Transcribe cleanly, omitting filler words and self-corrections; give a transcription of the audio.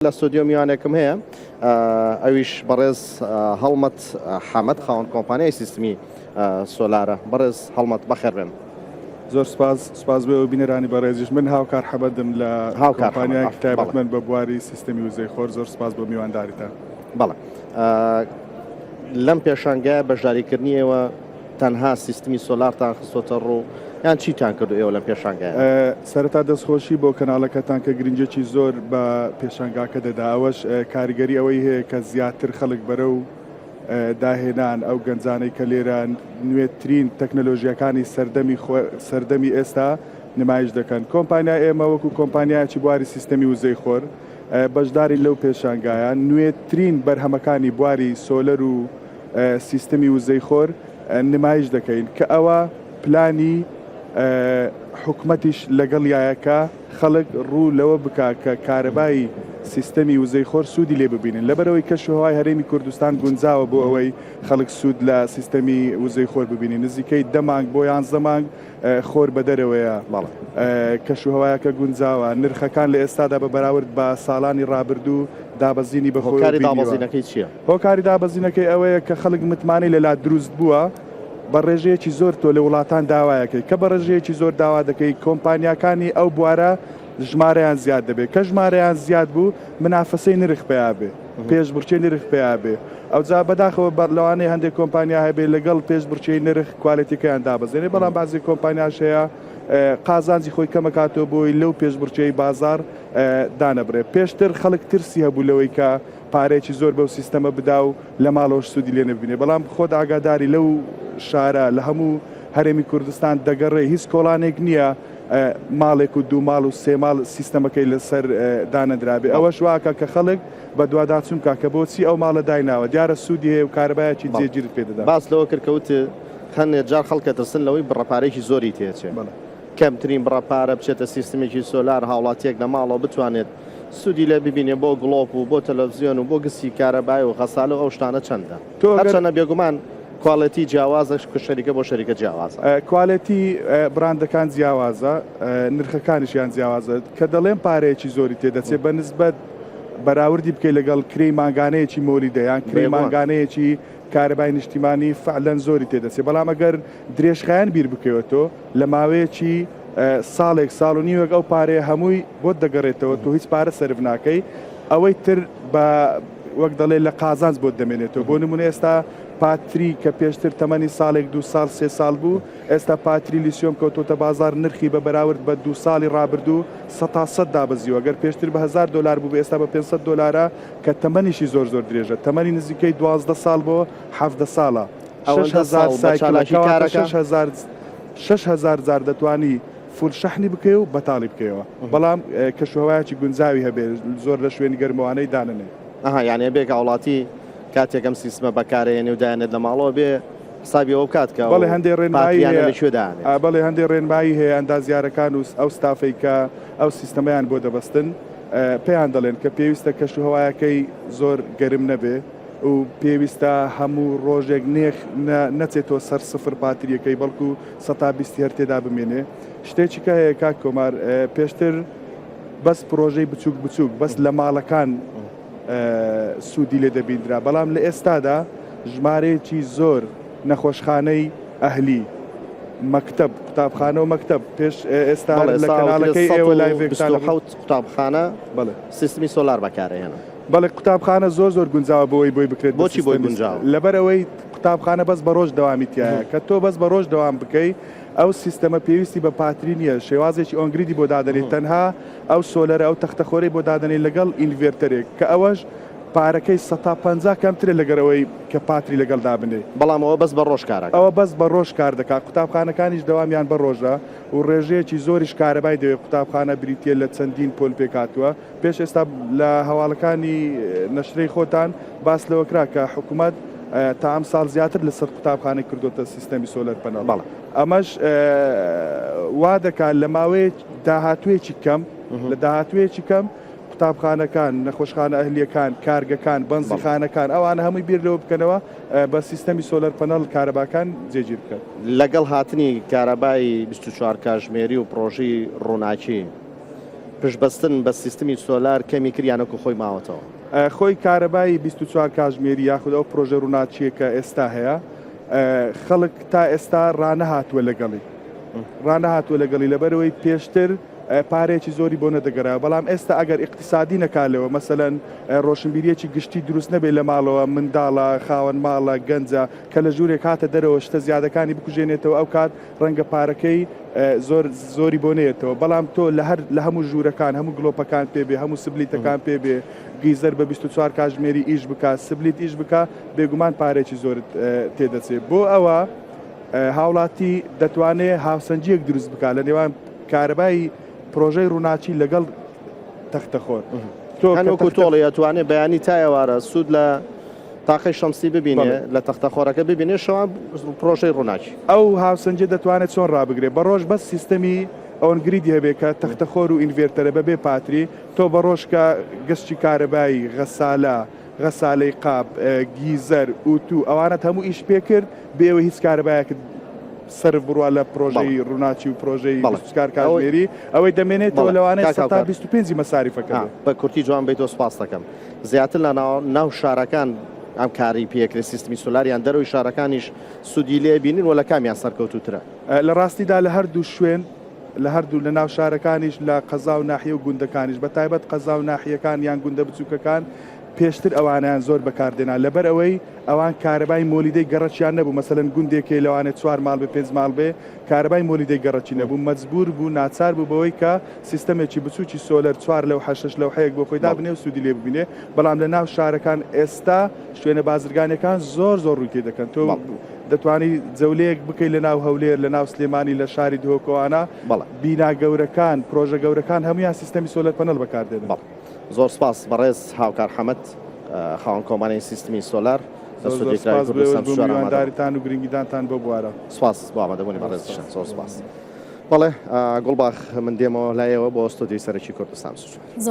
لە ستۆدیۆ میوانێکم هەیە ئەویش بەڕێز هەڵمەت حەمەد خاوەن کۆمپانیای سیستمی سۆلارە. بەڕێز هەڵمەت بەخێربێن. زۆر سپاس، سپاس بۆ ئێوە بینەرانی بەڕێزیش. من هاوکار حەمەدم لە کۆمپانیایەکی تایبەتمەند بە بواری سیستمی وزەی خۆر. زۆر سپاس بۆ میوانداریتان. بەڵێ لەم پێشانگایە بەشداریکردنی ئێوە تەنها سیستمی سۆلارتان خستۆتە ڕوو یان چیتان کردو ئێوە لەم پێشانگایە؟ سەرەتا دەستخۆشی بۆ کەناڵەکەتان کە گرنگیەکی زۆر بە پێشانگاکە دەدا ئەوەش کاریگەری ئەوەی هەیە کە زیاتر خەڵک بەرەو داهێنان ئەو گەنجانەی کە لێرە نوێترین تەکنەلۆژیەکانی سەردەمی سەردەمی ئێستا نمایش دەکەن کۆمپانیا ئێمە وەکو کۆمپانیایەکی بواری سیستەمی وزەی خۆر بەشداری لەو پێشانگایە نوێترین بەرهەمەکانی بواری سۆلەر و سیستمی وزەی خۆر نمایش دەکەین کە ئەوە پلانی حکومەتیش لەگەڵیایە کە خەڵک ڕوو لەوە بکا کە کارەبای سیستەمی وزەی خۆر سوودی لێ ببینن لەبەرئەوەی کەشوهەوای هەرێمی کوردستان گونجاوە بۆ ئەوەی خەڵک سوود لە سیستەمی وزەی خۆر ببینن نزیکەی دە مانگ بۆ یانزە مانگ خۆر بەدەرەوەیە کەشوهەوایەکە گونجاوە نرخەکان لە ئێستادا بە بەراورد بە ساڵانی ڕابردوو دابەزینی بەخۆیەوە هۆکاری بینیوە. دابەزینەکەی چییە؟ هۆکاری دابەزینەکەی ئەوەیە کە خەڵک متمانەی لەلا دروست بووە بە ڕێژەیەکی زۆر تۆ لە وڵاتان داوایەکەی کە بە ڕێژەیەکی زۆر داوا دەکەی کۆمپانیاکانی ئەو بوارە ژمارەیان زیاد دەبێت کە ژمارەیان زیاد بوو منافەسەی نرخ پەیا بێ پێشبڕکێ نرخ پەیا بێ ئەوجا بەداخەوە بە لەوانەیە هەندێک کۆمپانیا هەبێ لەگەڵ پێشبڕکێی نرخ کوالێتیەکەیان دابەزێنێ بەڵام بەعزێ کۆمپانیاش هەیە قازانجی خۆی کەمەکاتەوە بۆی لەو پێشبڕکێی بازاڕ دانەبڕێ پێشتر خەڵک ترسی هەبوو لەوەی کە پارەیەکی زۆر بەو سیستەمە بدا و لە ماڵەوەش سوودی لێ نەبینێ، بەڵام خۆت ئاگاداری لەو شارە لە هەموو هەرێمی کوردستان دەگەڕێی هیچ کۆڵانێک نییە ماڵێک و دوو ماڵ و سێ ماڵ سیستەمەکەی لەسەر دانەنرابێ، ئەوەش واکا کە خەڵک بەدواداچوون بکا کە بۆچی ئەو ماڵە دایناوە، دیارە سوودی هەیە و کارەبایەکی جێگیرت پێ دەدا. باست لەوە کرد کە وتت هەندێک جار خەڵک ئەترسن لەوەی بڕە پارەیەکی زۆری تێچێ، کەمترین بڕە پارە بچێتە سیستمێکی سۆلار هاوڵاتییەک لە ماڵەوە بتوانێت سوودی لێ ببینێ بۆ گڵۆپ و بۆ تەلەفزیۆن و بۆ گسی کارەبای و غەسالە و ئەو شتانە چەندە؟ تۆ گەر. هەرچەندە بێگومان کوالێتی جیاوازە شەریکە بۆ شەریکە جیاوازە. کوالێتی بڕاندەکان جیاوازە نرخەکانیشیان جیاوازە کە دەڵێم پارەیەکی زۆری تێدەچێ بە نسبەت بەراوردی بکەی لەگەڵ کرێی مانگانەیەکی مۆلیدە یان کرێی بێگومان. مانگانەیەکی کارەبای نیشتیمانی فعلەن زۆری تێدەچێ بەڵام ئەگەر درێژخایەن بیر بکەیەوە تۆ لە ماوەیەکی ساڵێک ساڵ و نیوێک ئەو پارەیە هەمووی بۆت دەگەڕێتەوە تۆ هیچ پارە سەرف ناکەی ئەوەی تر بە وەک دەڵێ لە قازانج بۆت دەمێنێتەوە بۆ نمونە ئێستا پاتری کە پێشتر تەمەنی ساڵێک دو ساڵ سێ ساڵ بوو ئێستا پاتری لیسیۆم کەوتۆتە بازار نرخی بە بەراورد بە دو ساڵی ڕابردوو 100% دابەزیوە گەر پێشتر بە 1000 دلار بوو ئێستا بە 500 دلارە کە تەمەنیشی زۆر زۆر درێژە تەمەنی نزیکەی 12 ساڵ بۆ 17 ساڵە ئەوەندە 6000 ساڵ بە سایکلە چالاکی کەواتە کارەکە؟ 6000 6000 جار دەتوانی full شەحنی بکەی و بەتاڵی بکەیەوە بەڵام کەشوهەوایەکی گونجاوی هەبێ زۆر لە شوێنی گەرمەوانەی دانەنێ. ئەها یانی ئەبێ هاوڵاتی کاتێک ئەم سیستمە بەکارەیەنێ و دایەنێت لە ماڵەوە بێ حسابی ئەوە بکات کە ئەو بەڵێ هەندێ ڕێنمایی پاتریانە هەیە لە کوێ دانێت. بەڵێ هەندێ ڕێنمایی هەیە ئەندازیارەکان و ئەو ستافەی کە ئەو سیستەمەیان بۆ دەبەستن پێیان دەڵێن کە پێویستە کەشوهەوایەکەی زۆر گەرم نەبێ و پێویستە هەموو ڕۆژێک نێخ نەچێتەوە سەر سفر پاتریەکەی بەڵکو سەتا بیستی هەر تێدا بمێنێ شتێکی کە هەیە کاک کۆمار پێشتر بەس پرۆژەی بچووک بچووک بەس لە ماڵەکان سوودی لێ دەبیندرا بەڵام لە ئێستادا ژمارەیەکی زۆر نەخۆشخانەی ئەهلی مەکتەب قوتابخانە و مەکتەب پێش ئێستا لە کەناڵەکەی ئێوە لایڤێکتان قوتابخانە بەڵێ سیستمی سۆلار بەکارهێنن. بەڵێ قوتابخانە زۆر زۆر گونجاوە بۆی بۆی بکرێت بە بۆچی بۆی سیستەمی گونجاوە؟ لەبەر ئەوەی قوتابخانە بەس بە ڕۆژ دەوامی تیایە کە تۆ بەس بە ڕۆژ دەوام بکەی ئەو سیستەمە پێویستی بە پاتری نییە شێوازێکی on-grid ی بۆ دادەنێی تەنها ئەو solar ە ئەو تەختەخۆرەی بۆ دادەنێی لەگەڵ inverter ێک کە ئەوەش پارەکەی 150 کەمترە لەگەر ئەوەی کە پاتری لەگەڵ دابنێی. بەڵام ئەوە بەس بە ڕۆژ کارەکا. ئەوە بەس بە ڕۆژ کار دەکا قوتابخانەکانیش دەوامیان بە ڕۆژە و ڕێژەیەکی زۆریش کارەبای دەوێ قوتابخانە بریتییە لە چەندین پۆل پێکهاتووە پێش ئێستا لە هەواڵەکانی نەشرەی خۆتان باس لەوە کرا کە حکوومەت تا ئەم ساڵ زیاتر لە سەد قوتابخانەی کردوتە سیستەمی solar panel بەڵێ. ئەمەش وا دەکات لە ماوەیە داهاتوویەکی کەم لە داهاتوویەکی کەم قوتابخانەکان نەخۆشخانە ئەهلیەکان کارگەکان بەنزیخانەکان ئەوانە هەمووی بیر لەوە بکەنەوە بە سیستەمی solar panel کارەباکان جێگیر بکەن. لەگەڵ هاتنی کارەبای 24 کاژمێری و پڕۆژەی ڕووناکی. پشتبەستن بە سیستمی سۆلار کەمی کرد یان وەکو خۆی ماوەتەوە؟ خۆی کارەبای 24 کاژمێری یاخود ئەو پرۆژە ڕووناکییە کە ئێستا هەیە خەڵک تا ئێستا ڕانەهاتووە لەگەڵی ڕانەهاتووە لەگەڵی لەبەرەوەی پێشتر پارەیەکی زۆری بۆ نەدەگەرایەوە بەڵام ئێستا ئەگەر ئیقتیسادی نەکا لەوە مەسەلەن ڕۆشنبیریەکی گشتی دروست نەبێ لە ماڵەوە منداڵە خاوەن ماڵە گەنجە کە لە ژوورێک هاتە دەرەوە شتە زیادەکانی بکوژێنێتەوە ئەو کات ڕەنگە پارەکەی زۆر زۆری بۆ نێتەوە بەڵام تۆ لە هەر لە هەموو ژوورەکان هەموو گلۆپەکان پێ بێ هەموو سبلیتەکان پێ بێ گیزەر بە 24 کاژمێری ئیش بکا سبلیت ئیش بکا بێگومان پارێکی زۆرت تێدەچێ بۆ ئەوە هاوڵاتی دەتوانێ هاوسەنگییەک دروست بکات لە نێوان کارەبای پرۆژەی ڕووناکی لەگەڵ تەختەخۆر. تۆ هەن وەکو تۆڵی ئەتوانێ بەیانی تا ئێوارە سوود لە تاقەی شەمسی ببینێ لە تەختەخۆرەکە ببینێ شەوان پرۆژەی ڕووناکی. ئەو هاوسەنگیە دەتوانێت چۆن ڕابگرێ؟ بە ڕۆژ بەس سیستەمی on grid ی هەبێ کە تەختەخۆر و inverter ە بەبێ پاتری، تۆ بە ڕۆژ کە گەسچی کارەبایی، غەسالە، غەسالەی قاپ، گیزەر، ئوتو ئەوانەت هەموو ئیش پێ کرد بێ ئەوەی هیچ کارەبایەکت سەرف بڕوا لە پرۆژەی ڕووناکی و پرۆژەی 24 کاتژمێری ئەوەی دەمێنێتەوە لەوانەیە سەتا 25 مەساریفەکە بێت. بە کورتی جوان بیتەوە سوپاست دەکەم. زیاتر لە ناو شارەکان ئەم کارەی پێکرێت سیستمی سۆلار یان دەرەوەی شارەکانیش سوودی لێ بینن و لە کامیان سەرکەوتووترە؟ لە ڕاستیدا لە هەردوو شوێن لە هەردوو لە ناو شارەکانیش لە قەزا و ناحیە و گوندەکانیش بە تایبەت قەزا و ناحیەکان یان گوندە بچووکەکان پێشتر ئەوانیان زۆر بەکاردێنا لەبەر ئەوەی ئەوان کارەبای مۆلیدەی گەڕەکیان نەبوو مەسەلەن گوندێک هەیە لەوانەیە چوار ماڵ بێ پێنج ماڵ بێ کارەبای مۆلیدەی گەڕەکی نەبوو مەجبور بوو ناچار بوو بەوەی کە سیستەمێکی بچووکی سۆلەر چوار لەوحە شەش لەوحەیەک بۆ خۆی دابنێ و سوودی لێ ببینێ بەڵام لە ناو شارەکان ئێستا شوێنە بازرگانیەکان زۆر زۆر ڕووی تێ دەکەن تۆ دەتوانی جەولەیەک بکەی لە ناو هەولێر لە ناو سلێمانی لە شاری دهۆک ئەوانە بینا گەورەکان پرۆژە گەورەکان هەموویان سیستەمی solar panel بەکاردێنن. بەڵێ زۆر سپاس بەڕێز هاوکار حەمەد خاوەن کۆمپانیای سیستمی سۆلار لە زۆر زۆر ستۆدیۆی کراوی سپاس بۆ کوردستان ئێوەش بۆ چوار ئامادە بوون. میوانداریتان و گرنگیدانتان بەو بوارە. سپاس بۆ ئامادەبوونی بەڕێزیشتان زۆر سپاس. بەڵێ گوڵباخ من دێمەوە لای ئێوە بۆ ستۆدیۆی سەرەکی کوردستان 24. زۆر.